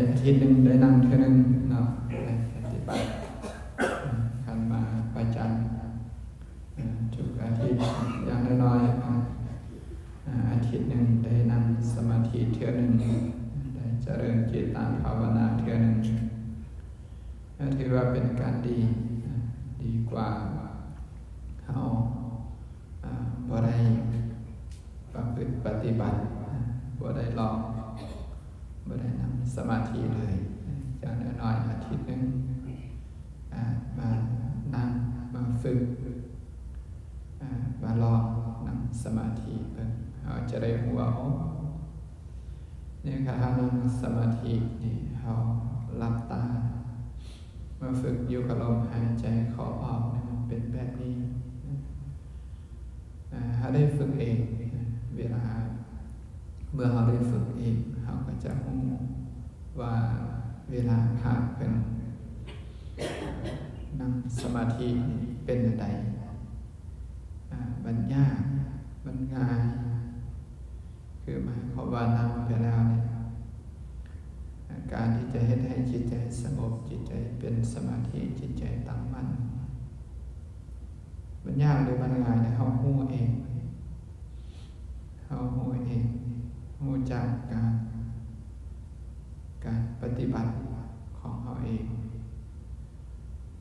ອາທິດໜຶ່ງໄດ້ນັ່ງເທື່ອໜຶ່ງເນາະ ໄດ້ປະຕິບັດ ເອີ່ ຄັນມາປະຈຳ ເອີ່ ທຸກອາທິດ ຢ່າງນ້ອຍໆ ເອີ່ ອາທິດໜຶ່ງໄດ້ນັ່ງສະມາທິເທື່ອໜຶ່ງ ໄດ້ຈະເລີນຈິດຕະພາວະນາເທື່ອໜຶ່ງ ຖືວ່າເປັນການດີ ດີກວ່າເຮົາ ອາ ບໍ່ໄດ້ປະພຶດປະຕິບັດ ອາ ບໍ່ໄດ້ລອງ ບໍ່ໄດ້ນັ່ງສະມາທິເລີຍ ຢ່າງນ້ອຍໆອາທິດໜຶ່ງ ອາ ມານັ່ງ ມາຝຶກ ອາ ມາລອງນັ່ງສະມາທິເບິ່ງ ເຮົາຈະໄດ້ຮູ້ວ່າ ໂອ້ ໃນຂະນະເຮົານັ່ງສະມາທິນີ້ ເຮົາຫຼັບຕາ ມາຝຶກຢູ່ກັບລົມຫາຍໃຈເຂົ້າອອກນີ້ ມັນເປັນແບບນີ້. ເຮົາໄດ້ຝຶກເອງ ເວລາເມື່ອເຮົາໄດ້ຝຶກເອງ ເຮົາກໍຈະຮູ້ວ່າເວລາພະເພິ່ນນັ່ງສະມາທິນີ້ເປັນແນວໃດ ມັນຍາກ ມັນງ່າຍ ຄືໝາຍຄວາມວ່ານັ່ງໄປແລ້ວນີ້ ການທີ່ຈະເຮັດໃຫ້ຈິດໃຈສະຫງົບ ຈິດໃຈເປັນສະມາທິ ຈິດໃຈຕັ້ງໝັ້ນ ມັນຍາກຫຼືມັນງ່າຍນີ້ ເຮົາຮູ້ເອງ ເຮົາຮູ້ເອງ ຮູ້ຈັກການ ການປະຕິບັດຂອງເຮົາເອງ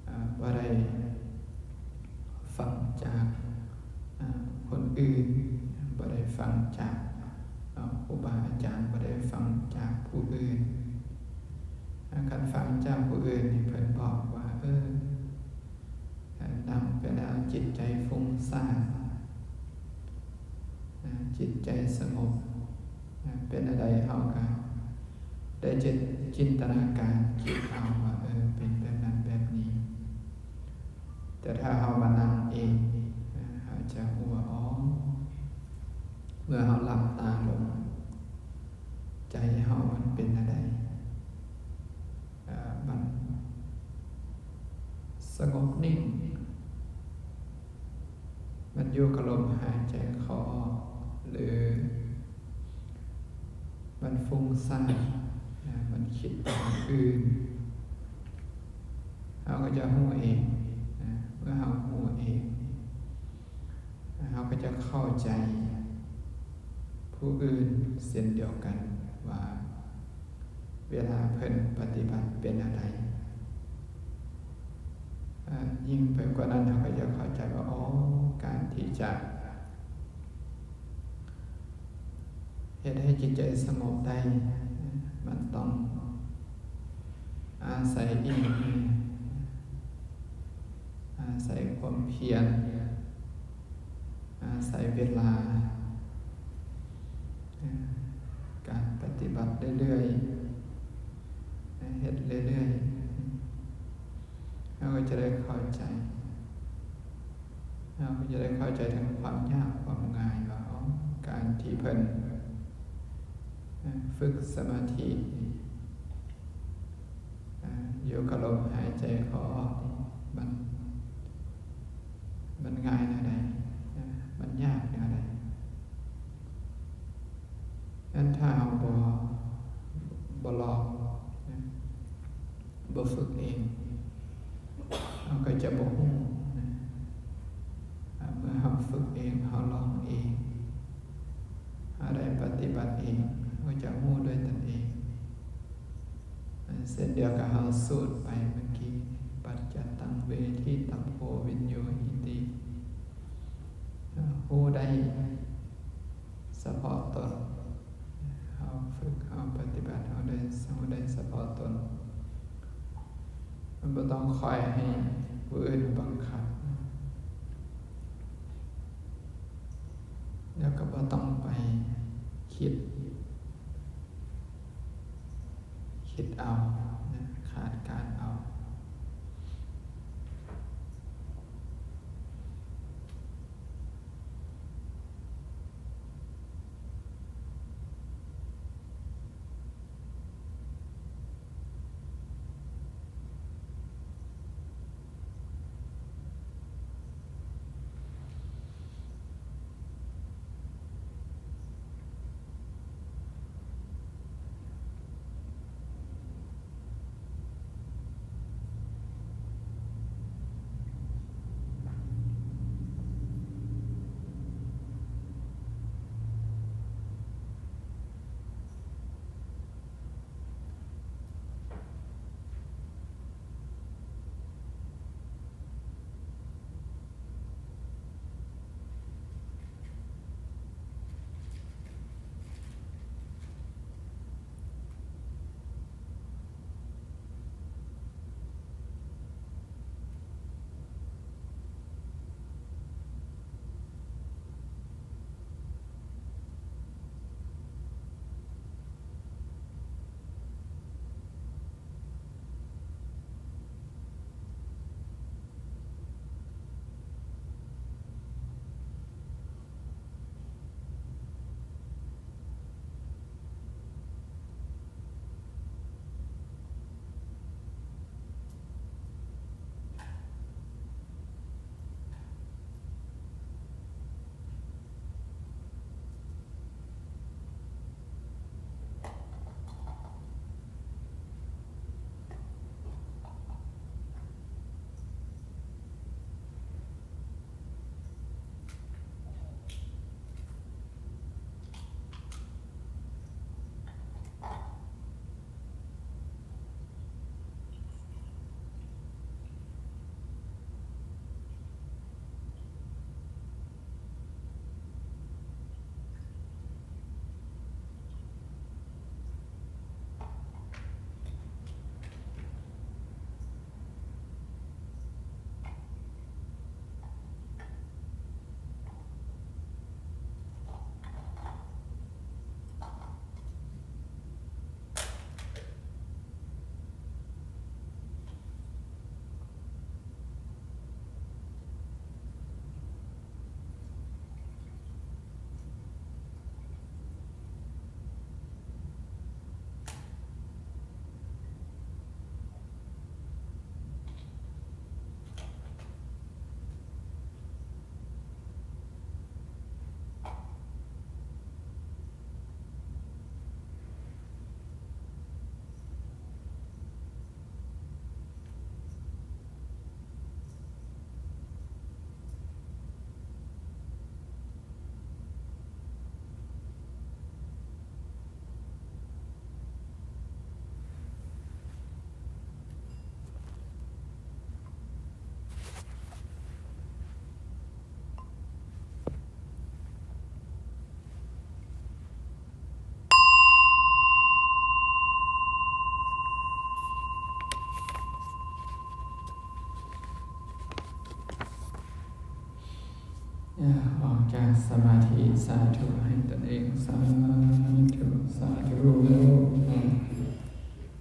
ອາ ບໍ່ໄດ້ຟັງຈາກ ອາ ຄົນອື່ນ ບໍ່ໄດ້ຟັງຈາກ ອາ ຄູບາອາຈານ ບໍ່ໄດ້ຟັງຈາກຜູ້ອື່ນ. ອາ ຄັນຟັງຈາກຜູ້ອື່ນນີ້ ເພິ່ນບອກວ່າ ເອີ ອາ ນັ່ງໄປແລ້ວຈິດໃຈຟຸ້ງສ້ານ ອາ ຈິດໃຈສະຫງົບ ອາ ເປັນແນວໃດ ເຮົາກໍໄດ້ຈິດ ຈິນຕະນາການຄິດເອົາວ່າ ເອີ ເປັນແບບນັ້ນແບບນີ້. ແຕ່ຖ້າເຮົາມານັ່ງເອງ ເຮົາຈະຮູ້ວ່າ ອໍ ເມື່ອເຮົາຫຼັບຕາລົງ ໃຈເຮົາມັນເປັນແນວໃດ ມັນສະຫງົບນິ່ງ ມັນຢູ່ກັບລົມຫາຍໃຈເຂົ້າອອກ ຫຼື ມັນຟຸ້ງສ້ານ ມັນຄິດເລື່ອງອື່ນ ເຮົາກໍຈະຮູ້ເອງ. ເມື່ອເຮົາຮູ້ເອງ ເຮົາກໍຈະເຂົ້າໃຈຜູ້ອື່ນເຊັ່ນດຽວກັນວ່າ ເວລາເພິ່ນປະຕິບັດເປັນແນວໃດ. ຍິ່ງໄປກວ່ານັ້ນ ເຮົາກໍຈະເຂົ້າໃຈວ່າ ອໍ ການທີ່ຈະເຮັດໃຫ້ຈິດໃຈສະຫງົບໄດ້ ມັນຕ້ອງອາໄສອີ່ຫຍັງ? ອາໄສຄວາມພຽນ ອາໄສເວລາ ການປະຕິບັດເລື້ອຍໆ ເຮັດເລື້ອຍໆ ເຮົາກໍຈະໄດ້ເຂົ້າໃຈ ເຮົາກໍຈະໄດ້ເຂົ້າໃຈເຖິງຄວາມຍາກຄວາມງ່າຍວ່າ ອໍ ການທີ່ເພິ່ນຝຶກສະມາທິ ອາ ຢູ່ກັບລົມຫາຍໃຈເຂົ້າອອກນີ້ ມັນ ມັນງ່າຍແນວໃດ ອາ ມັນຍາກແນວໃດ. ນັ້ນຖ້າເຮົາບໍ່ ບໍ່ລອງ ບໍ່ຝຶກເອງ ເຮົາກໍຈະບໍ່ຮູ້ນະ. ເມື່ອເຮົາຝຶກເອງ ເຮົາລອງເອງ ເຮົາໄດ້ປະຕິບັດເອງ ເຮົາຈະຮູ້ດ້ວຍຕົນເອງ. ເຊັ່ນດຽວກັບເຮົາສູດໄປເມື່ອກີ້ ປັດຈະຕັງ ເວທິຕະໂພ ວິນໂຍຫິຕິ ເຮົາຮູ້ໄດ້ສະເພາະຕົນ. ເຮົາຝຶກ ເຮົາປະຕິບັດ ເຮົາໄດ້ ເຮົາໄດ້ສະເພາະຕົນ ມັນບໍ່ຕ້ອງຄອຍໃຫ້ຜູ້ອື່ນບັງຄັບ ແລ້ວກໍບໍ່ຕ້ອງໄປຄິດ ຄິດເອົາ ຄາດການເອົາ. ເ ອອກຈາກສະມາທິ ສາທຸໃຫ້ຕົນເອງ ສາທຸ ສາທຸ.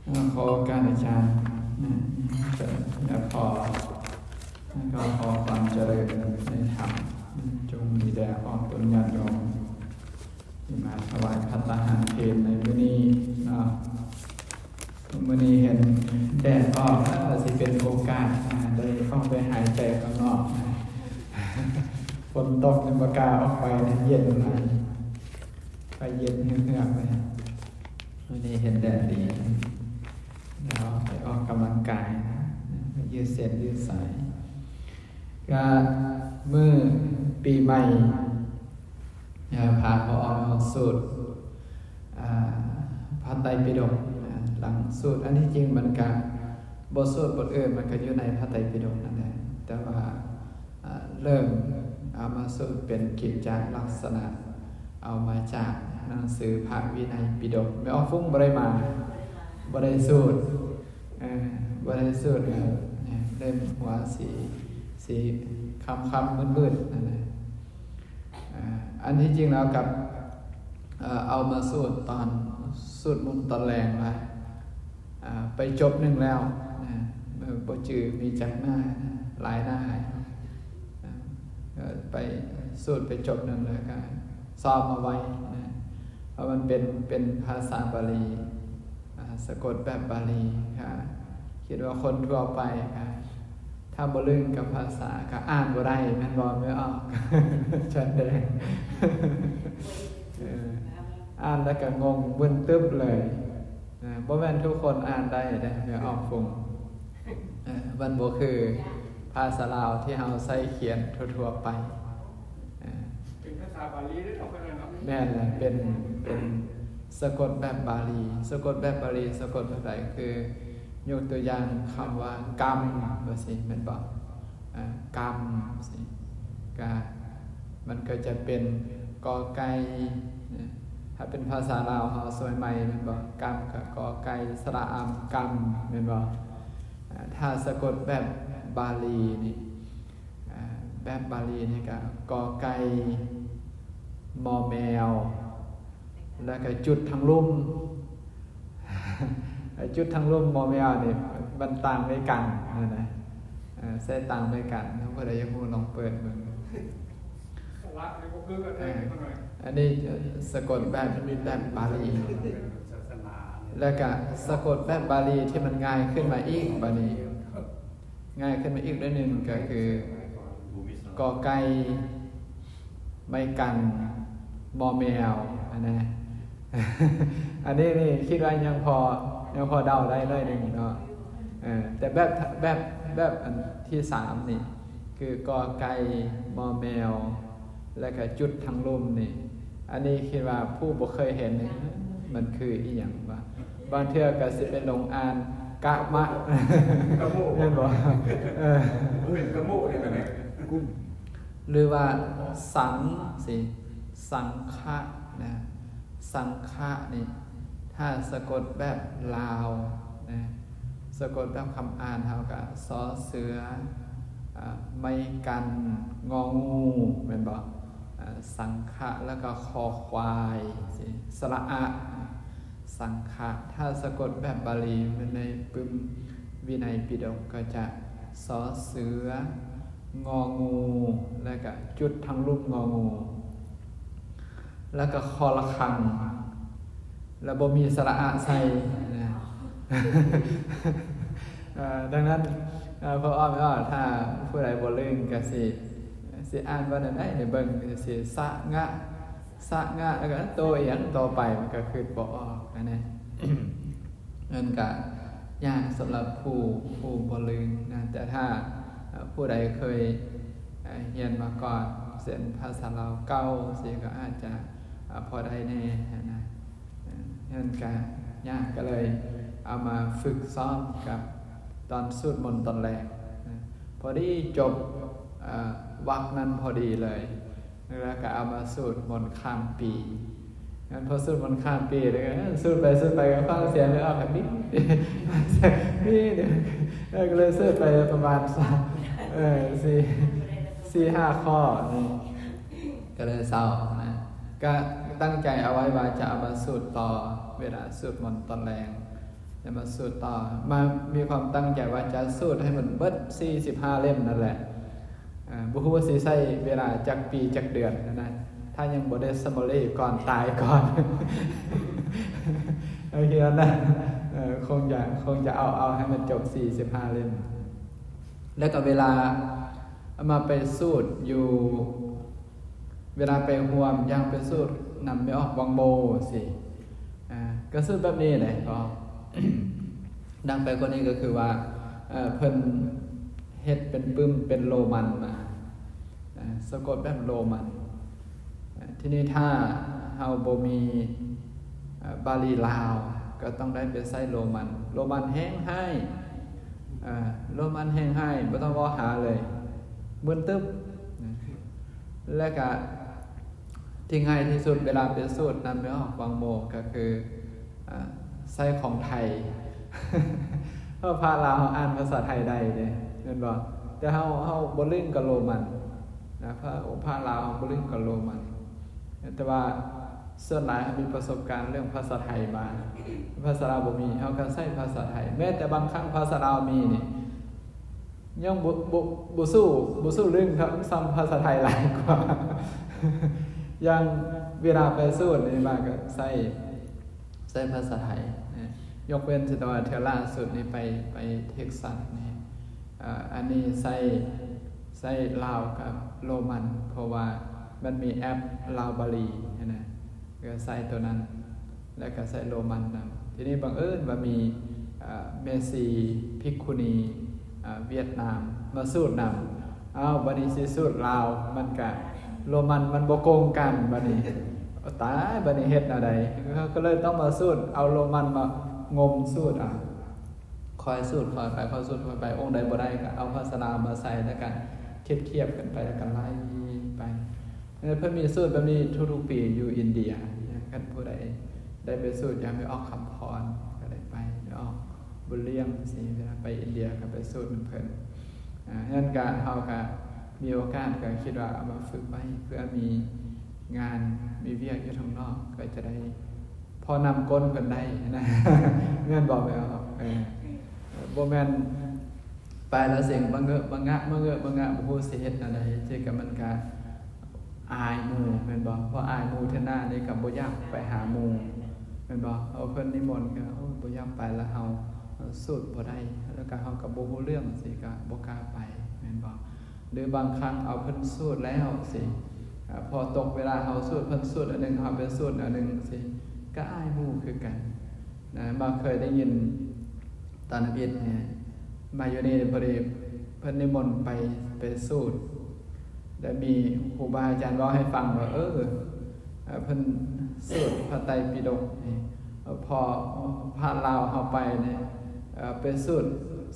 ຂໍໂອກາດອາຈານ ແລະ ຂໍ ແລະ ກໍຂໍຄວາມຈະເລີນໃນທຳ ຈົ່ງມີແດ່ອອກຕົນຍາດໂຍມ ທີ່ມາຖວາຍພັດຕາຫານເພນໃນມື້ນີ້ເນາະ. ມື້ນີ້ເຫັນແດດອອກແລ້ວ ຊິເປັນໂອກາດ ອ່າ ໄດ້ອອກໄປຫາຍໃຈຂ້າງນອກນະ. ຝົນຕົກນີ້ບໍ່ກ້າອອກໄປນະ ເຢັນຫຼາຍ ໄປເຢັນເຮືອກໆເລີຍ. ມື້ນີ້ເຫັນແດດດີ ແລ້ວໄປອອກກຳລັງກາຍນະ ໄປຢືດເສັ້ນຢືດສາຍ. ກະມື້ປີໃໝ່ ເອີ ພາພໍ່ອອກມາສູດ ອ່າ ພະໄຕປິດົກ ອ່າ ຫຼັງສູດ ອັນທີ່ຈິງມັນກະ ບົດສູດບົດອື່ນມັນກະຢູ່ໃນພະໄຕປິດົກນັ້ນແຫຼະ ແຕ່ວ່າ ອ່າ ເລີ່ມເອົາມາສູດເປັນກິດຈະລັກສະນະ ເອົາມາຈາກໜັງສືພະວິໄນປິດົກ. ແມ່ອອກຟຸ້ງບໍ່ໄດ້ມາ ບໍ່ໄດ້ສູດ ເອີ ບໍ່ໄດ້ສູດ ເອີ ເລີ່ມຫົວສີ ສີຄ້ຳໆມືດໆນັ້ນແຫຼະ. ອ່າ ອັນທີ່ຈິງແລ້ວກັບ ເອີ ເອົາມາສູດຕອນສູດມົນຕອນແລງວ່າ ອ່າ ໄປຈົບໜຶ່ງແລ້ວນະ ບໍ່ຈື່ມີຈັກໜ້າ ຫຼາຍໜ້າ ອ່າ ເອີ ໄປສູດໄປຈົບໜຶ່ງແລ້ວກະຊອບມາໄວ້ນະ ເພາະມັນເປັນ ເປັນພາສາບາລີ ອ່າ ສະກົດແບບບາລີ ກະຄິດວ່າຄົນທົ່ວໄປກະ ຖ້າບໍ່ລຶ້ງກັບພາສາກະອ່ານບໍ່ໄດ້ແມ່ນບໍ່ ແມ່ອອກ? ຈະແດງ ເອີ ອ່ານແລ້ວກະງົງມຶນຕຶບເລີຍນະ. ບໍ່ແມ່ນທຸກຄົນອ່ານໄດ້ເດ້ ແມ່ອອກຟຸ້ງ ເອີ ມັນບໍ່ຄືພາສາລາວທີ່ເຮົາໃຊ້ຂຽນທົ່ວໆໄປ. ເອີ ເປັນພາສາບາລີເດ້ເນາະ ເພິ່ນວ່າເນາະ. ແມ່ນແຫຼະ ເປັນ ເປັນສະກົດແບບບາລີ. ສະກົດແບບບາລີ ສະກົດແບບໃດ? ຄືຍົກຕົວຢ່າງຄຳວ່າ ກຳ ວ່າຊີ້ແມ່ນບໍ່? ອ່າ ກຳ ຊີ້ ກະ ມັນກໍຈະເປັນ ກ ໄກ່ ນະ ຖ້າເປັນພາສາລາວເຮົາສະໄໝໃໝ່ແມ່ນບໍ່? ກຳ ກໍ ກ ໄກ່ ສະຫຼະອຳ ກຳ ແມ່ນບໍ່? ອ່າ ຖ້າສະກົດແບບບາລີນີ້ ອ່າ ແບບບາລີນີ້ກໍ ກ ໄກ່ ມໍ ແມວ ແລ້ວກໍຈຸດທາງລຸ່ມ ຈຸດທາງລຸ່ມ ມໍ ແມວ ນີ້ມັນຕ່າງໄວ້ກັນຫັ້ນນະ ເອີ ໃຊ້ຕ່າງໄວ້ກັນ. ຖ້າຜູ້ໃດຢາກຮູ້ລອງເປີດເບິ່ງ. ສະຫຼະນີ້ບໍ່ຄືກັນເດ້ ເອີ ເດັກນ້ອຍ. ອັນນີ້ ເອີ ສະກົດແບບ ແບບບາລີ ສາສະໜາ ແລ້ວກະສະກົດແບບບາລີທີ່ມັນງ່າຍຂຶ້ນມາອີກ ບາດນີ້ ງ່າຍຂຶ້ນມາອີກໜ້ອຍໜຶ່ງກໍຄື ກ ໄກ່ ໄມ້ກັນ ມໍ ແມວ ຫັ້ນນະ. ອັນນີ້ນີ້ຄິດວ່າຍັງພໍ ຍັງພໍເດົາໄດ້ໜ້ອຍໜຶ່ງເນາະ. ເອີ ແຕ່ແບບ ແບບ ແບບອັນທີສາມນີ້ ຄື ກ ໄກ່ ມໍ ແມວ ແລ້ວກະຈຸດທາງລຸ່ມນີ້ ອັນນີ້ຄິດວ່າຜູ້ບໍ່ເຄີຍເຫັນນີ້ ມັນຄືອີ່ຫຍັງວະ? ບາງເທື່ອກໍຊິໄປຫຼົງອ່ານ ກະມະ ກະໂມ ແມ່ນບໍ່? ເອີ ເປັນກະໂມນີ້ກໍແມ່ນ ກຸມ ຫຼືວ່າ ສັງ ຊີ້ ສັງຄະນະ. ສັງຄະນີ້ ຖ້າສະກົດແບບລາວນະ ສະກົດແບບຄຳອ່ານເຮົາກໍ ຊ ເສືອ ອາ ໄມ້ກັນ ງ ງູ ແມ່ນບໍ່? ອາ ສັງຄະ ແລ້ວກໍ ຄ ຄວາຍ ຊີ້ ສະຫຼະອະ ສັງຄະ. ຖ້າສະກົດແບບບາລີ ແມ່ນໃນປຶ້ມວິໄນປິດົກ ກໍຈະ ຊ ເສືອ ງ ງູ ແລ້ວກໍຈຸດທາງລຸ່ມ ງ ງູ ແລ້ວກໍ ຄ ລະຄັງ ແລ້ວບໍ່ມີສະຫຼະອະໃສ່ນະ. ເອີ ດັ່ງນັ້ນ ເອີ ພໍ່ອ້ອມ ແມ່ອ້ອມ ຖ້າຜູ້ໃດບໍ່ລຶ້ງກໍຊິ ຊິອ່ານວ່າແນວໃດໃຫ້ເບິ່ງ ຊິ ສະ ງະ ສະ ງະ ແລ້ວກໍໂຕອີ່ຫຍັງຕໍ່ໄປ ມັນກໍຄິດບໍ່ອອກຫັ້ນນະ. ມັນກະຍາກສຳລັບຜູ້ ຜູ້ບໍ່ລຶ້ງນະ ແຕ່ຖ້າ ເອີ ຜູ້ໃດເຄີຍ ເອີ ຮຽນມາກ່ອນ ເຊັ່ນພາສາລາວເກົ່າຊີ້ ກໍອາດຈະ ເອີ ພໍໄດ້ແດ່ຫັ້ນນະ. ເອີ ມັນກະຍາກ ກໍເລີຍເອົາມາຝຶກຊ້ອມກັບຕອນສູດມົນຕອນແລກນະ ພໍດີຈົບ ເອີ ວັກນັ້ນພໍດີເລີຍ. ແລ້ວກໍເອົາມາສູດມົນຂ້າມປີ. ແລ້ວພໍສູດມົນຂ້າມປີ ແລ້ວກໍສູດໄປສູດໄປກໍຟັງສຽງແມ່ອອກກໍບິດ ບິດ. ເອີ ກໍເລີຍສູດໄປປະມານ ເອີ ສີ່ ສີ່ຫ້າຂໍ້ນີ້. ກໍເລີຍເຊົານະ. ກໍຕັ້ງໃຈເອົາໄວ້ວ່າຈະເອົາມາສູດຕໍ່ ເວລາສູດມົນຕອນແລງ ຈະມາສູດຕໍ່ ມາມີຄວາມຕັ້ງໃຈວ່າຈະສູດໃຫ້ມັນເບິດສີ່ສິບຫ້າເຫຼັ້ມນັ້ນແຫຼະ. ເອີ ບໍ່ຮູ້ວ່າຊິໃຊ້ເວລາຈັກປີຈັກເດືອນນະ ຖ້າຍັງບໍ່ໄດ້ສະມາເລກ່ອນຕາຍກ່ອນ ໂອເຄນະ. ເອີ ຄົງຈະ ຄົງຈະເອົາ ເອົາໃຫ້ມັນຈົບສີ່ສິບຫ້າເຫຼັ້ມ. ແລ້ວກໍເວລາມາໄປສູດຢູ່ ເວລາໄປຮ່ວມ ຢ່າງໄປສູດນຳແມ່ອອກວັງໂມຊີ້ ອ່າ ກໍສູດແບບນີ້ແຫຼະ. ກໍດັງໄປກວ່ານີ້ກໍຄືວ່າ ເອີ ເພິ່ນເຮັດເປັນປຶ້ມເປັນໂລມັນມາ ອ່າ ສະກົດແບບໂລມັນ. ອ່າ ທີນີ້ຖ້າເຮົາບໍ່ມີ ເອີ ບາລີລາວ ກໍຕ້ອງໄດ້ໄປໃຊ້ໂລມັນ. ໂລມັນແຮງຮ້າຍ ເອີ ໂລມັນແຮງຮ້າຍ ບໍ່ຕ້ອງເວົ້າຫາເລີຍ ມຶນຕຶບ. ແລະກະທີ່ງ່າຍທີ່ສຸດເວລາໄປສູດນຳແມ່ອອກວັງໂມ ກໍຄື ອ່າ ໃຊ້ຂອງໄທ ເພາະພະລາວເຮົາອ່ານພາສາໄທໄດ້ເດ້ ແມ່ນບໍ່? ແຕ່ເຮົາ ເຮົາບໍ່ລຶ້ງກັບໂລມັນນະ ພະ ພະລາວເຮົາບໍ່ລຶ້ງກັບໂລມັນ. ແຕ່ວ່າສ່ວນຫຼາຍເຮົາມີປະສົບການເລື່ອງພາສາໄທມາ ພາສາລາວບໍ່ມີ ເຮົາກໍໃຊ້ພາສາໄທ. ແມ້ແຕ່ບາງຄັ້ງພາສາລາວມີນີ້ ຍັງບໍ່ ບໍ່ ບໍ່ສູ້ ບໍ່ສູ້ລຶ້ງເທົ່າ ສ່ຳພາສາໄທຫຼາຍກວ່າ. ຢ່າງເວລາໄປສູດນີ້ມາກໍໃຊ້ ໃຊ້ພາສາໄທນະ ຍົກເວັ້ນແຕ່ວ່າເທື່ອລ່າສຸດນີ້ໄປ ໄປເທັກຊັສນີ້ ເອີ ອັນນີ້ໃຊ້ ໃຊ້ລາວກັບໂລມັນ ເພາະວ່າມັນມີແອັບລາວບາລີຫັ້ນນະ ກໍໃຊ້ໂຕນັ້ນ ແລ້ວກໍໃຊ້ໂລມັນນຳ. ທີນີ້ບັງເອີນວ່າມີ ເອີ ແມ່ຊີພິກຂຸນີ ເອີ ຫວຽດນາມມາສູດນຳ. ອ້າວ ບັດນີ້ຊິສູດລາວ ມັນກະໂລມັນມັນບໍ່ກົງກັນ ບັດນີ້ ໂອ້ ຕາຍ ບັດນີ້ເຮັດແນວໃດ? ເຂົາກໍເລີຍຕ້ອງມາສູດ ເອົາໂລມັນມາງົມສູດ ອ່າ ຄ່ອຍສູດຄ່ອຍໄປ ຄ່ອຍສູດຄ່ອຍໄປ. ອົງໃດບໍ່ໄດ້ກໍເອົາພາສາລາວມາໃສ່ ແລ້ວກໍຄຽບໆກັນໄປ ແລ້ວກໍໄລ່ໄປ. ເອີ ເພິ່ນມີສູດແບບນີ້ທຸກໆປີຢູ່ອິນເດຍ. ຄັນຜູ້ໃດໄດ້ໄປສູດຢ່າງແມ່ອອກຄຳພອນກໍໄດ້ໄປ ແມ່ອອກບຸນລ້ຽງຊີ້ ເວລາໄປອິນເດຍກໍໄປສູດນຳເພິ່ນ. ອ່າ ນັ້ນກະ ເຮົາກະມີໂອກາດ ກະຄິດວ່າເອົາມາຝຶກໄວ້ ເພື່ອມີງານ ມີວຽກຢູ່ທາງນອກ ກໍຈະໄດ້ພໍນຳກົ້ນເພິ່ນໄດ້ນະ ແມ່ນບໍ່ແມ່? ເອີ ບໍ່ແມ່ນໄປແລ້ວເສັງ ມະເງີະມະງະ ມະເງີະມະງະ ບໍ່ຮູ້ຊິເຮັດແນວໃດ ຈັ່ງຊີ້ກະ ມັນກະ ອາຍໝູ່ແມ່ນບໍ່? ເພາະອາຍໝູ່ ເທື່ອໜ້ານີ້ກໍບໍ່ຢາກໄປຫາໝູ່ແມ່ນບໍ່? ເອົາເພິ່ນນິມົນກໍ ໂອ້ຍ ບໍ່ຢາກໄປລະ ເຮົາສູດບໍ່ໄດ້ ແລ້ວກໍເຮົາກໍບໍ່ຮູ້ເລື່ອງຊີ້ ກໍບໍ່ກ້າໄປແມ່ນບໍ່? ຫຼືບາງຄັ້ງເອົາເພິ່ນສູດແລ້ວຊີ້ ພໍຕົກເວລາເຮົາສູດ ເພິ່ນສູດອັນໜຶ່ງ ເຮົາໄປສູດອັນໜຶ່ງຊີ້ ກໍອາຍໝູ່ຄືກັນນະ. ມາເຄີຍໄດ້ຍິນ ຕອນທຳອິດນີ້ມາຢູ່ນີ້ ພໍດີເພິ່ນນິມົນໄປ ໄປສູດ ແລ້ວມີຄູບາອາຈານເວົ້າໃຫ້ຟັງວ່າ ເອີ ເພິ່ນສູດພະໄຕປິດົກນີ້ ເອີ ພໍພະລາວເຮົາໄປນີ້ ເອີ ໄປສູດ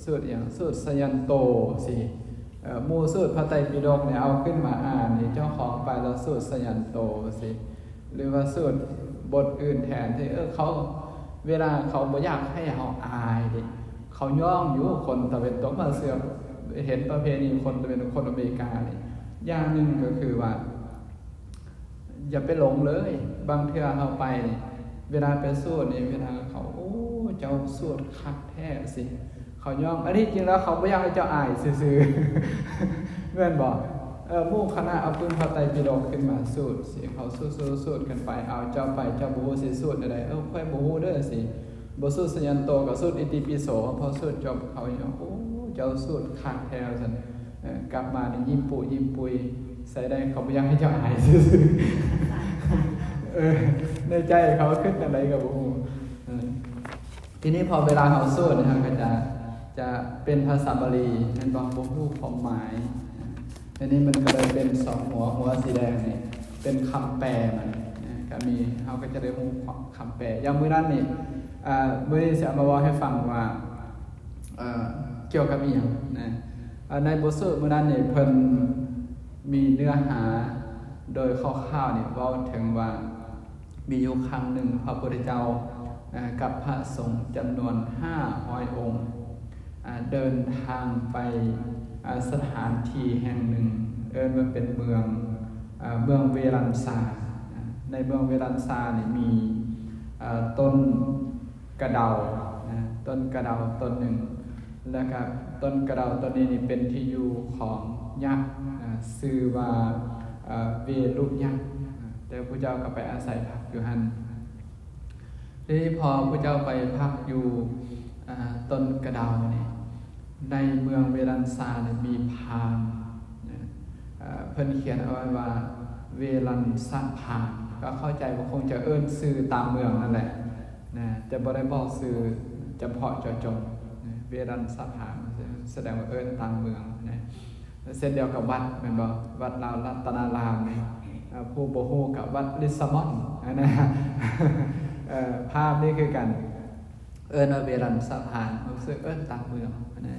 ສູດຫຍັງ ສູດຊະຍັນໂຕຊີ້ ເອີ ໝູ່ສູດພະໄຕປິດົກນີ້ ເອົາຂຶ້ນມາອ່ານນີ້ ເຈົ້າຂອງໄປແລ້ວສູດຊະຍັນໂຕຊີ້ ຫຼືວ່າສູດບົດອື່ນແທນທີ່ ເອີ ເຂົາ ເວລາເຂົາບໍ່ຢາກໃຫ້ເຮົາອາຍເດ້ ເຂົາຍ້ອງຢູ່ ຄົນຕາເວັນຕົກມາເຊື່ອເຫັນປະເພນີຄົນຕາເວັນຕົກ ຄົນອາເມລິການີ້. ຢ່າງໜຶ່ງກໍຄືວ່າ ຢ່າໄປຫຼົງເລີຍ ບາງເທື່ອເຮົາໄປນີ້ ເວລາໄປສູດນີ້ ເວລາເຂົາ ໂອ້ ເຈົ້າສູດຄັກ ແທ້ຊິ ເຂົາຍ້ອງ ອັນທີ່ຈິງແລ້ວເຂົາບໍ່ຢາກໃຫ້ເຈົ້າອາຍຊື່ໆ ແມ່ນບໍ່? ເອີ ໝູ່ຄະນະເອົາປຶ້ມພະໄຕປິດົກຂຶ້ນມາສູດຊິ ເຂົາສູດໆກັນໄປ ເອົາເຈົ້າໄປ ເຈົ້າບໍ່ຮູ້ຊິສູດແນວໃດ ເອີ ຂ້ອຍບໍ່ຮູ້ເດີຊິ ບໍ່ສູດຊະຍັນໂຕກໍສູດອິຕິປິໂສ ພໍສູດຈົບເຂົາຍ້ອງ ໂອ້ ເຈົ້າສູດຄັກແທ້ ວ່າຊັ້ນ ເອີ ກັບມານີ້ຍິ້ມປຸຍິ້ມປຸຍ ໃສ່ໄດ້ ເຂົາບໍ່ຢາກໃຫ້ເຈົ້າອາຍຊື່ໆ ເອີ ໃນໃຈເຂົາຄິດແນວໃດກໍບໍ່ຮູ້ ເອີ. ທີນີ້ພໍເວລາເຮົາສູດນີ້ ເຮົາກໍຈະ ຈະເປັນພາສາບາລີ ແມ່ນບໍ່? ບໍ່ຮູ້ຄວາມໝາຍ. ອັນນີ້ມັນກໍເລີຍເປັນສອງຫົວ, ຫົວສີແດງນີ້ເປັນຄຳແປມັນນະ, ກໍມີ ເຮົາກໍຈະໄດ້ຮູ້ຄຳແປ. ຢ່າງມື້ນັ້ນນີ້ ອາ ມື້ນີ້ຊິເອົາມາເວົ້າໃຫ້ຟັງວ່າ ເອີ ກ່ຽວກັບອີ່ຫຍັງນະ. ອາ ໃນບົດສວດມື້ນັ້ນນີ້ ເພິ່ນມີເນື້ອຫາໂດຍຄ່າວໆນີ້ ເວົ້າເຖິງວ່າ ມີຢູ່ຄັ້ງໜຶ່ງ ພະພຸດທະເຈົ້າ ອາ ກັບພະສົງຈຳນວນຫ້າຮ້ອຍອົງ ອາ ເດີນທາງໄປ ອາ ສະຖານທີ່ແຫ່ງໜຶ່ງ ເອີ້ນວ່າເປັນເມືອງ ເມືອງເວລັນຊາ. ໃນເມືອງເວລັນຊານີ້ມີຕົ້ນກະເດົານະ ຕົ້ນກະເດົາຕົ້ນໜຶ່ງ ແລ້ວກະຕົ້ນກະເດົາຕົ້ນນີ້ນີ້ເປັນທີ່ຢູ່ຂອງຍັກນະ ຊື່ວ່າເວລຸຍັກນະ ແຕ່ຜູ້ເຈົ້າກໍໄປອາໄສພັກຢູ່ຫັ້ນ. ທີນີ້ພໍຜູ້ເຈົ້າໄປພັກຢູ່ຕົ້ນກະເດົານີ້ ໃນເມືອງເວລັນຊານີ້ມີພາມນະ ເພິ່ນຂຽນເອົາໄວ້ວ່າ ເວລັນຊະພາມ ກໍເຂົ້າໃຈວ່າຄົງຈະເອີ້ນຊື່ຕາມເມືອງນັ້ນແຫຼະນະ ແຕ່ບໍ່ໄດ້ບອກຊື່ຈຳເພາະເຈາະຈົງນະ ເວລັນຊະພາມ ສະແດງວ່າເອີ້ນຕາມເມືອງນະ. ເຊັ່ນດຽວກັບວັດແມ່ນບໍ່? ວັດລາວລັດຕະນາລາມນີ້ ຜູ້ບໍ່ຮູ້ກໍວັດລິດສະມອນຫັ້ນນະ. ພາມນີ້ຄືກັນ ເອີ້ນວ່າເວລັນຊະພາມ ກໍຄືເອີ້ນຕາມເມືອງຫັ້ນນະ.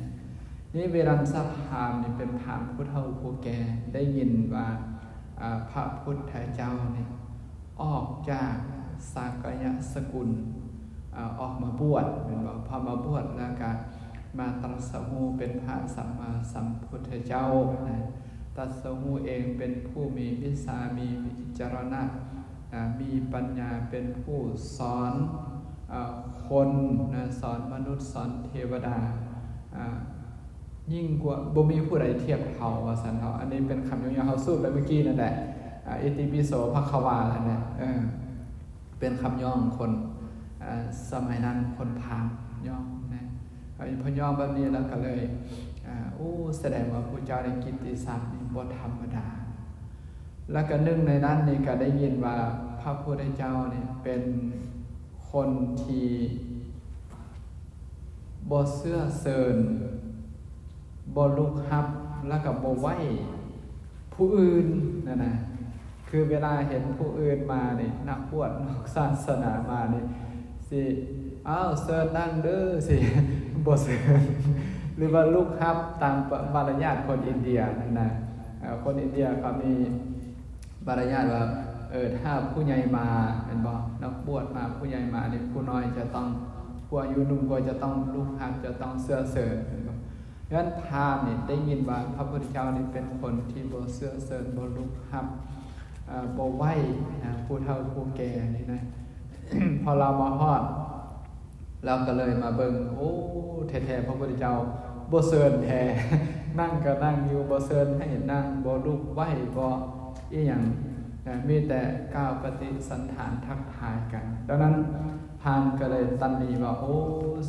ນີ້ເວລັນຊະພາມນີ້ເປັນພາມຜູ້ເຖົ້າຜູ້ແກ່ ໄດ້ຍິນວ່າພະພຸດທະເຈົ້ານີ້ອອກຈາກສາກະຍະສະກຸນ ອອກມາບວດແມ່ນບໍ່? ພໍມາບວດແລ້ວກະມາຕຣັດສະຮູ້ເປັນພະສຳມາສຳພຸດທະເຈົ້ານະ ຕຣັດສະຮູ້ເອງເປັນຜູ້ມີວິຊາ ມີວິຈາລະນະ ມີປັນຍາ ເປັນຜູ້ສອນຄົນນະ ສອນມະນຸດ ສອນເທວະດາ ຍິ່ງກວ່າ ບໍ່ມີຜູ້ໃດທຽບເທົ່າວ່າຊັ້ນເນາະ. ອັນນີ້ເປັນຄຳຍ້ອງໆ ເຮົາສູດໄປເມື່ອກີ້ນັ້ນແຫຼະ ອິຕິປິໂສພະຄະວາຫັ້ນແຫຼະ ເອີ ເປັນຄຳຍ້ອງຄົນ ເອີ ສະໄໝນັ້ນຄົນພາມຍ້ອງນະ ເອີ ເພິ່ນຍ້ອງແບບນີ້ແລ້ວກໍເລີຍ ເອີ ໂອ້ ສະແດງວ່າຜູ້ເຈົ້ານີ້ກິດຕິສັບນີ້ບໍ່ທຳມະດາ. ແລ້ວກໍໜຶ່ງໃນນັ້ນນີ້ກໍໄດ້ຍິນວ່າພະພຸດທະເຈົ້ານີ້ເປັນຄົນທີ່ບໍ່ເຊື່ອເຊີນ ບໍ່ລຸກຮັບ ແລ້ວກໍບໍ່ໄຫວ້ຜູ້ອື່ນນັ້ນນະ. ຄືເວລາເຫັນຜູ້ອື່ນມານີ້ ນັກບວດນອກສາສະໜາມານີ້ ຊິ ອ້າວ ເຊີນນັ່ງເດີ ຊິບໍ່ເຊີນ ຫຼືວ່າລຸກຮັບຕາມມາລະຍາດຄົນອິນເດຍຫັ້ນນະ. ເອີ ຄົນອິນເດຍເຂົາມີມາລະຍາດວ່າ ເອີ ຖ້າຜູ້ໃຫຍ່ມາແມ່ນບໍ່? ນັກບວດມາ ຜູ້ໃຫຍ່ມານີ້ ຜູ້ນ້ອຍຈະຕ້ອງ ຜູ້ອາຍຸໜຸ່ມກວ່າຈະຕ້ອງລຸກຮັບ ຈະຕ້ອງເຊື່ອເຊີນແມ່ນບໍ່? ຍ້ອນພາມນີ້ໄດ້ຍິນວ່າພະພຸດທະເຈົ້ານີ້ເປັນຄົນທີ່ບໍ່ເຊື່ອເຊີນ ບໍ່ລຸກຮັບ ເອີ ບໍ່ໄຫວ້ນະ ຜູ້ເຖົ້າຜູ້ແກ່ນີ້ນະ. ພໍລາວມາຮອດ ລາວກໍເລີຍມາເບິ່ງ ໂອ້ ແທ້ໆ ພະພຸດທະເຈົ້າບໍ່ເຊີນແທ້ ນັ່ງກໍນັ່ງຢູ່ ບໍ່ເຊີນໃຫ້ນັ່ງ ບໍ່ລຸກໄຫວ້ ບໍ່ອີ່ຫຍັງນະ ມີແຕ່ກ່າວປະຕິສັນຖານທັກທາຍກັນ. ດັ່ງນັ້ນພາມກໍເລີຍຕຳໜິວ່າ ໂອ້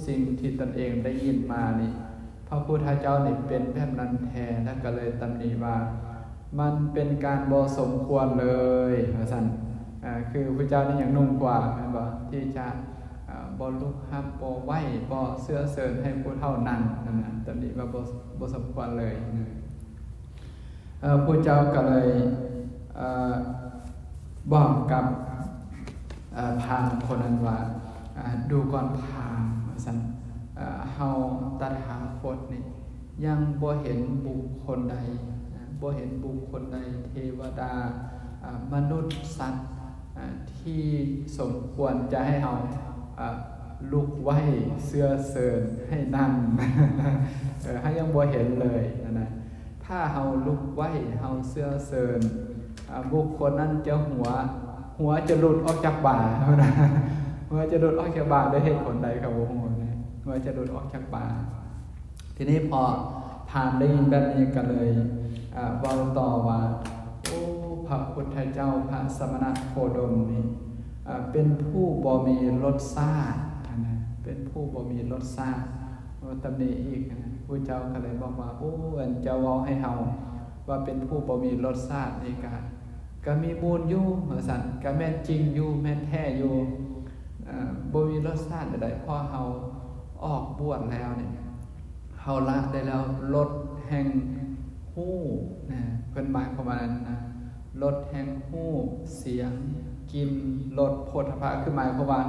ສິ່ງທີ່ຕົນເອງໄດ້ຍິນມານີ້ ພະພຸດທະເຈົ້ານີ້ເປັນແບບນັ້ນແທ້ ແລ້ວກໍເລີຍຕຳໜິວ່າ ມັນເປັນການບໍ່ສົມຄວນເລີຍ ວ່າຊັ້ນ. ອາ ຄືພະເຈົ້ານີ້ຍັງໜຸ່ມກວ່າແມ່ນບໍ່? ທີ່ຈະ ອາ ບໍ່ລຸກຮັບ ບໍ່ໄຫວ້ ບໍ່ເຊື່ອເຊີນໃຫ້ຜູ້ເຖົ້ານັ່ງນັ້ນນະ ຕຳໜິວ່າບໍ່ ບໍ່ສົມຄວນເລີຍນະ. ເອີ ພະເຈົ້າກໍເລີຍ ເອີ ບອກກັບ ເອີ ພາມຄົນນັ້ນວ່າ ອາ ດູກ່ອນພາມ ວ່າຊັ້ນ ເອີ ເຮົາຕະຖາຄົດນີ້ຍັງບໍ່ເຫັນບຸກຄົນໃດ ນະ ບໍ່ເຫັນບຸກຄົນໃດ ເທວະດາ ອາ ມະນຸດ ສັດ ອາ ທີ່ສົມຄວນຈະໃຫ້ເຮົາ ອາ ລຸກໄຫວ້ ເຊື່ອເຊີນໃຫ້ນັ່ງ ເອີ ເຮົາຍັງບໍ່ເຫັນເລີຍນະ. ຖ້າເຮົາລຸກໄຫວ້ ເຮົາເຊື່ອເຊີນ ອາ ບຸກຄົນນັ້ນຈະຫົວ ຫົວຈະຫຼຸດອອກຈາກບ່າ ຫັ້ນນະ ຫົວຈະຫຼຸດອອກຈາກບ່າ ດ້ວຍເຫດຜົນໃດກໍບໍ່ຮູ້ນະ ຫົວຈະຫຼຸດອອກຈາກບ່າ. ທີນີ້ພໍພາມໄດ້ຍິນແບບນີ້ກໍເລີຍ ອາ ເວົ້າຕໍ່ວ່າ ໂອ້ ພະພຸດທະເຈົ້າ ພະສະມະນະໂຄດົມນີ້ ອາ ເປັນຜູ້ບໍ່ມີລົດຊາດ ຫັ້ນນະ ເປັນຜູ້ບໍ່ມີລົດຊາດ. ໂອ້ ຕຳໜິອີກນະ ພະເຈົ້າກໍເລີຍບອກວ່າ ໂອ້ ອັນເຈົ້າເວົ້າໃຫ້ເຮົາວ່າເປັນຜູ້ບໍ່ມີລົດຊາດນີ້ກະ ກະມີມູນຢູ່ ວ່າຊັ້ນ ກະແມ່ນຈິງຢູ່ ແມ່ນແທ້ຢູ່ ເອີ ບໍ່ມີລົດຊາດໃດໆ ເພາະເຮົາອອກບວດແລ້ວນີ້ ເຮົາລະໄດ້ແລ້ວລົດແຫ່ງຮູບນະ ເພິ່ນໝາຍຄວາມວ່ານັ້ນນະ ລົດແຫ່ງຮູບ ສຽງ ກິ່ນ ລົດ ໂພດຖະພະ ຄືໝາຍຄວາມວ່າ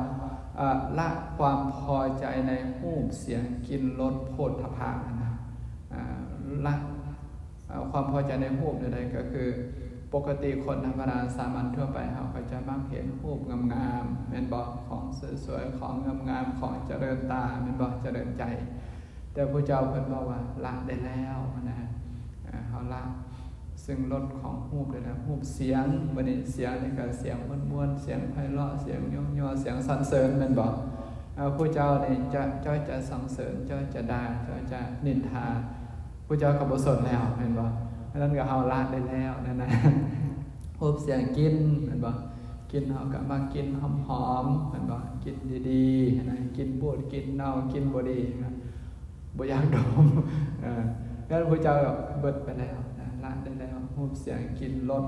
ອາ ລະຄວາມພໍໃຈໃນຮູບ ສຽງ ກິ່ນ ລົດ ໂພດຖະພະຫັ້ນນະ ອາ ລະ ເອີ ຄວາມພໍໃຈໃນຮູບແນວໃດ ກໍຄືປົກກະຕິຄົນທຳມະດາສາມັນທົ່ວໄປ ເຮົາກໍຈະມັກເຫັນຮູບງາມໆ ແມ່ນບໍ່? ຂອງສວຍໆ ຂອງງາມໆ ຂອງຈະເລີນຕາ ແມ່ນບໍ່? ຈະເລີນໃຈ. ແຕ່ພະເຈົ້າເພິ່ນບອກວ່າລະໄດ້ແລ້ວນະ ເຮົາລະ ຊຶ່ງລົດຂອງຮູບນີ້ນະ ຮູບສຽງ ບັດນີ້ສຽງນີ້ກໍສຽງມ່ວນໆ ສຽງໄພເລາະ ສຽງຍົກຍໍ ສຽງສັນເສີນ ແມ່ນບໍ່? ເອີ ຜູ້ເຈົ້ານີ້ຈະ ເຈົ້າຈະສັນເສີນ ເຈົ້າຈະດ່າ ເຈົ້າຈະນິນທາ ຜູ້ເຈົ້າກໍບໍ່ສົນແລ້ວ ແມ່ນບໍ່? ອັນນັ້ນກໍເຮົາລະໄດ້ແລ້ວນັ້ນນະ. ຮູບສຽງ ກິ່ນ ແມ່ນບໍ່? ກິ່ນ ເຮົາກໍມັກກິ່ນຫອມໆ ແມ່ນບໍ່? ກິ່ນດີໆ ຫັ້ນນະ ກິ່ນບູດ ກິ່ນເນົ່າ ກິ່ນບໍ່ດີ ບໍ່ຢາກດົມ ເອີ ແລ້ວຜູ້ເຈົ້າກໍເບິດໄປແລ້ວນະ ລະໄດ້ແລ້ວ. ຮູບສຽງ ກິ່ນ ລົດ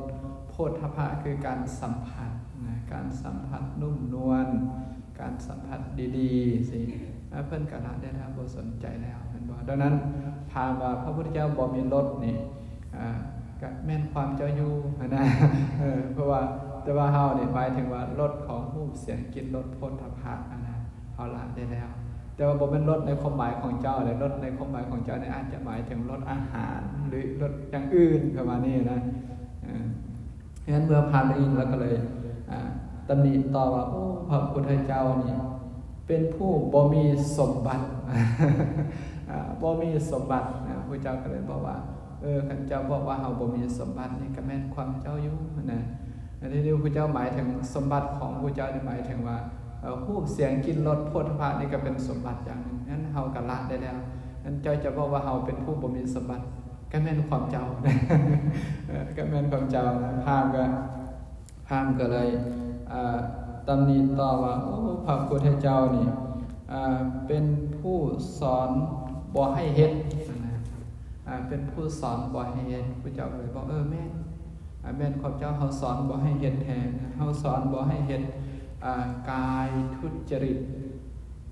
ໂຜດຖະພະ ຄືການສຳຜັດນະ ການສຳຜັດນຸ້ມນວນ ການສຳຜັດດີໆ ຊີ້ ເພິ່ນກໍລະໄດ້ແລ້ວ ບໍ່ສົນໃຈແລ້ວ ແມ່ນບໍ່? ດັ່ງນັ້ນ ຖາມວ່າພະພຸດທະເຈົ້າບໍ່ມີລົດນີ້ ອ່າ ກະແມ່ນຄວາມເຈົ້າຢູ່ຫັ້ນນະ ເອີ ເພາະວ່າ ແຕ່ວ່າເຮົານີ້ໝາຍເຖິງວ່າລົດຂອງຮູບສຽງກິ່ນລົດໂຜດຖະພະຫັ້ນນະ ເຮົາລະໄດ້ແລ້ວ. ແຕ່ວ່າບໍ່ແມ່ນລົດໃນຄວາມໝາຍຂອງເຈົ້າເດ້ ລົດໃນຄວາມໝາຍຂອງເຈົ້ານີ້ອາດຈະໝາຍເຖິງລົດອາຫານ ຫຼື ລົດຢ່າງອື່ນປະມານນີ້ນະ ເອີ. ສະນັ້ນເມື່ອພາມໄດ້ຍິນ ລາວກໍເລີຍ ອ່າ ຕຳໜິຕໍ່ວ່າ ໂອ້ ພະພຸດທະເຈົ້ານີ້ເປັນຜູ້ບໍ່ມີສົມບັດ ອ່າ ບໍ່ມີສົມບັດນະ. ພະເຈົ້າກໍເລີຍບອກວ່າ ເອີ ຄັນເຈົ້າບອກວ່າເຮົາບໍ່ມີສົມບັດນີ້ ກໍແມ່ນຄວາມເຈົ້າຢູ່ນະ. ອັນນີ້ພະເຈົ້າໝາຍເຖິງສົມບັດຂອງພະເຈົ້ານີ້ ໝາຍເຖິງວ່າ ເອີ ຮູບສຽງກິ່ນລົດໂຜດຖະພະນີ້ກໍເປັນສົມບັດຢ່າງໜຶ່ງ. ນັ້ນເຮົາກໍລະໄດ້ແລ້ວ. ນັ້ນເຈົ້າຈະບອກວ່າເຮົາເປັນຜູ້ບໍ່ມີສົມບັດ ກໍແມ່ນຄວາມເຈົ້າ ເອີ ກໍແມ່ນຄວາມເຈົ້າ. ພາມກໍ ພາມກໍເລີຍ ເອີ ຕຳໜິຕໍ່ວ່າ ໂອ້ ພະພຸດທະເຈົ້ານີ້ ເອີ ເປັນຜູ້ສອນບໍ່ໃຫ້ເຮັດນະ ເປັນຜູ້ສອນບໍ່ໃຫ້ເຮັດ. ພະເຈົ້າກໍເລີຍບອກ ເອີ ແມ່ນ ແມ່ນຄວາມເຈົ້າ ເຮົາສອນບໍ່ໃຫ້ເຮັດແທ້ ເຮົາສອນບໍ່ໃຫ້ເຮັດ ອ່າ ກາຍທຸດຈະລິດ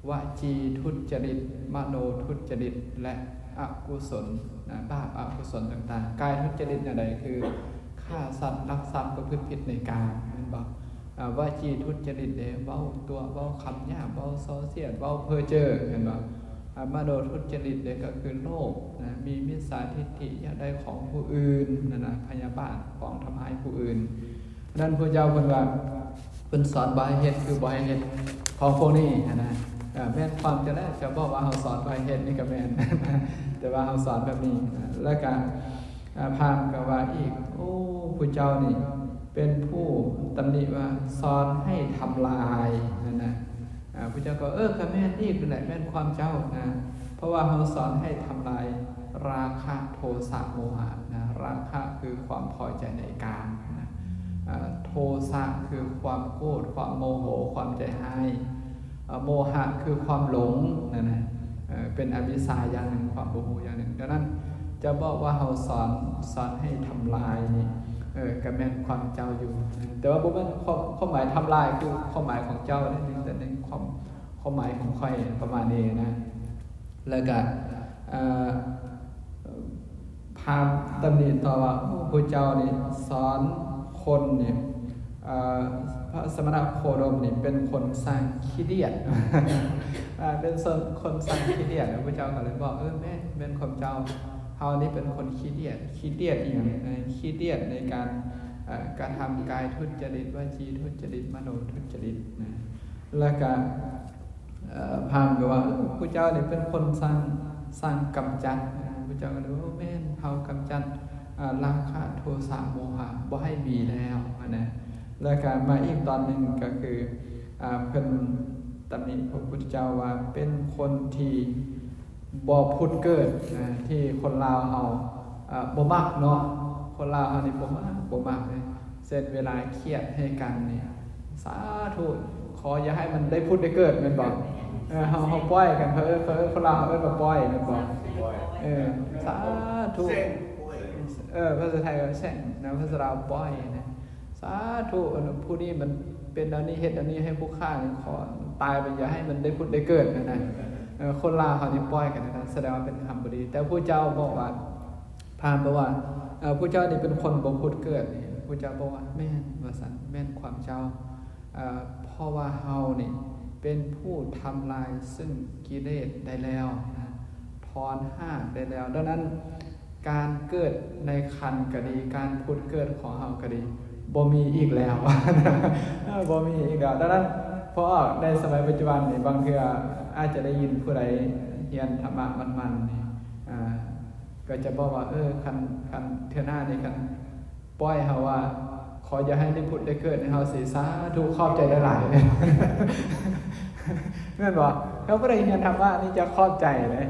ວະຈີທຸດຈະລິດ ມະໂນທຸດຈະລິດ ແລະ ອະກຸສົນນະ ບາບອະກຸສົນຕ່າງໆ. ກາຍທຸດຈະລິດແນວໃດ? ຄືຂ້າສັດ ລັກຊັບ ປະພຶດຜິດໃນກາມ ແມ່ນບໍ່? ອາ ວະຈີທຸດຈະລິດເດ້ ເວົ້າຕົວະ ເວົ້າຄຳຫຍາບ ເວົ້າສໍ້ສຽດ ເວົ້າເພີ້ເຈີ້ ແມ່ນບໍ່? ອາ ມະໂນທຸດຈະລິດເດ້ ກໍຄືໂລບນະ ມີມິດສາທິດຖິ ຢາກໄດ້ຂອງຜູ້ອື່ນນັ້ນນະ ພະຍາບາດ ປອງທຳຮ້າຍຜູ້ອື່ນ. ນັ້ນພະເຈົ້າເພິ່ນວ່າ ເພິ່ນສອນບໍ່ໃຫ້ເຮັດ ຄືບໍ່ໃຫ້ເຮັດຂອງພວກນີ້ຫັ້ນນະ. ເອີ ແມ່ນຄວາມເຈົ້າແຫຼະ ເຈົ້າບອກວ່າເຮົາສອນບໍ່ໃຫ້ເຮັດນີ້ກໍແມ່ນ ແຕ່ວ່າເຮົາສອນແບບນີ້ນະ. ແລ້ວກໍ ອາ ພາມກໍວ່າອີກ ໂອ້ ຜູ້ເຈົ້ານີ້ເປັນຜູ້ຕຳໜິວ່າສອນໃຫ້ທຳລາຍຫັ້ນນະ. ອາ ພະເຈົ້າກໍ ເອີ ກໍແມ່ນອີກຫັ້ນແຫຼະ ແມ່ນຄວາມເຈົ້ານະ ເພາະວ່າເຮົາສອນໃຫ້ທຳລາຍລາຄະ ໂທສະ ໂມຫະນະ. ລາຄະຄືຄວາມພໍໃຈໃນກາມນະ ອາ ໂທສະຄືຄວາມໂກດ ຄວາມໂມໂຫ ຄວາມໃຈຮ້າຍ ອາ ໂມຫະຄືຄວາມຫຼົງນັ້ນນະ ເອີ ເປັນອະວິຊຊາຢ່າງໜຶ່ງ ຄວາມບໍ່ຮູ້ຢ່າງໜຶ່ງ. ດັ່ງນັ້ນ ຈະບອກວ່າເຮົາສອນ ສອນໃຫ້ທຳລາຍນີ້ ເອີ ກໍແມ່ນຄວາມເຈົ້າຢູ່ ແຕ່ວ່າບໍ່ແມ່ນຄວາມ ຄວາມໝາຍທຳລາຍຄືຄວາມໝາຍຂອງເຈົ້າເດ້ ແຕ່ໃນຄວາມ ຄວາມໝາຍຂອງຂ້ອຍປະມານນີ້ນະ. ແລ້ວກໍ ເອີ ພາມຕຳໜິຕໍ່ວ່າ ໂອ້ ພະເຈົ້ານີ້ສອນຄົນນີ້ ເອີ ພະສະມະນະໂຄດົມນີ້ເປັນຄົນສ້າງຂີ້ດຽດ ເປັນຄົນສ້າງຂີ້ດຽດ. ພະເຈົ້າກໍເລີຍບອກ ເອີ ແມ່ນ ແມ່ນຄວາມເຈົ້າ ເຮົານີ້ເປັນຄົນຂີ້ດຽດ. ຂີ້ດຽດອີ່ຫຍັງ? ຂີ້ດຽດໃນການ ເອີ ກະທຳກາຍທຸດຈະລິດ ວະຈີທຸດຈະລິດ ມະໂນທຸດຈະລິດນະ. ແລ້ວກະ ເອີ ພາມກໍວ່າ ເອີ ຜູ້ເຈົ້ານີ້ເປັນຄົນສ້າງ ສ້າງກຳຈັດ. ຜູ້ເຈົ້າກໍເລີຍວ່າ ແມ່ນ ເຮົາກຳຈັດ ເອີ ລາຄະ ໂທສະ ໂມຫະ ບໍ່ໃຫ້ມີແລ້ວຫັ້ນນະ. ແລ້ວກະມາອີກຕອນໜຶ່ງກໍຄື ເອີ ເພິ່ນຕຳໜິພະພຸດທະເຈົ້າວ່າເປັນຄົນທີ່ບໍ່ຜຸດເກີດນະ ທີ່ຄົນລາວເຮົາ ເອີ ບໍ່ມັກເນາະ. ຄົນລາວເຮົານີ້ບໍ່ມັກ ບໍ່ມັກເລີຍ. ເຊັ່ນເວລາຄຽດໃຫ້ກັນນີ້ ສາທຸ ຂໍຢ່າໃຫ້ມັນໄດ້ຜຸດໄດ້ເກີດ ແມ່ນບໍ່? ເອີ ເຮົາ ເຮົາປ່ອຍກັນ ເຂົາເອີ້ນ ເຂົາເອີ້ນ ຄົນລາວເຮົາເອີ້ນວ່າປ່ອຍ ແມ່ນບໍ່? ເອີ ສາທຸ ເອີ ພາສາໄທວ່າແຊ່ງນະ ພາສາລາວປ່ອຍນະ. ສາທຸ ອັນຜູ້ນີ້ມັນເປັນອັນນີ້ ເຮັດອັນນີ້ໃຫ້ຜູ້ຂ້ານີ້ ຂໍຕາຍໄປ ຢ່າໃຫ້ມັນໄດ້ຜຸດໄດ້ເກີດຫັ້ນນະ. ເອີ ຄົນລາວເຮົານີ້ປ່ອຍກັນນະ ສະແດງວ່າເປັນຄຳບໍ່ດີ. ແຕ່ຜູ້ເຈົ້າບອກວ່າ ພາມບອກວ່າ ເອີ ຜູ້ເຈົ້ານີ້ເປັນຄົນບໍ່ຜຸດເກີດນີ້ ຜູ້ເຈົ້າບອກວ່າ ແມ່ນ ວ່າຊັ້ນ ແມ່ນຄວາມເຈົ້າ ເອີ ເພາະວ່າເຮົານີ້ເປັນຜູ້ທຳລາຍຊຶ່ງກິເລດໄດ້ແລ້ວນະ ຖອນຮາກໄດ້ແລ້ວ. ດັ່ງນັ້ນ ການເກີດໃນຄັນກໍດີ ການຜຸດເກີດຂອງເຮົາກໍດີ ບໍ່ມີອີກແລ້ວ ເອີ ບໍ່ມີອີກແລ້ວ. ດັ່ງນັ້ນ ເພາະໃນສະໄໝປັດຈຸບັນນີ້ ບາງເທື່ອອາດຈະໄດ້ຍິນຜູ້ໃດຮຽນທຳມະໝັ່ນໆນີ້ ອາ ກໍຈະບອກວ່າ ເອີ ຄັນ ຄັນເທື່ອໜ້ານີ້ ຄັນປ່ອຍເຮົາວ່າ ຂໍຢ່າໃຫ້ລິບຸດໄດ້ເກີດໃນເຮົາຊິ ສາທຸ ຂອບໃຈຫຼາຍໆ ແມ່ນບໍ່? ເຮົາບໍ່ໄດ້ຮຽນທຳມະນີ້ຈະຂອບໃຈເດ້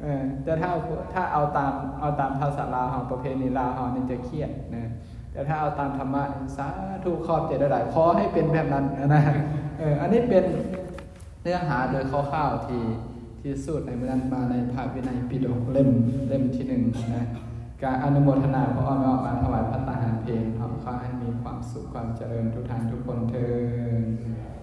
ເອີ ແຕ່ຖ້າ ຖ້າເອົາຕາມ ເອົາຕາມພາສາລາວເຮົາ ປະເພນີລາວເຮົານີ້ຈະຄຽດນະ ແຕ່ຖ້າເອົາຕາມທຳມະ ສາທຸ ຂອບໃຈຫຼາຍໆ ຂໍໃຫ້ເປັນແບບນັ້ນນະ ເອີ ອັນນີ້ເປັນເນື້ອຫາໂດຍຄ່າວໆ ທີ່ ທີ່ສູດໃນມື້ນັ້ນມາໃນພະວິໄນປິດົກເຫຼັ້ມ ເຫຼັ້ມທີໜຶ່ງນະ ກະອະນຸໂມທະນາພໍ່ອ້ອມແມ່ອອກມາຖວາຍພັດຕາຫານເພນເນາະ ຂໍໃຫ້ມີຄວາມສຸກຄວາມຈະເລີນທຸກທ່ານທຸກຄົນເທີ້ນ.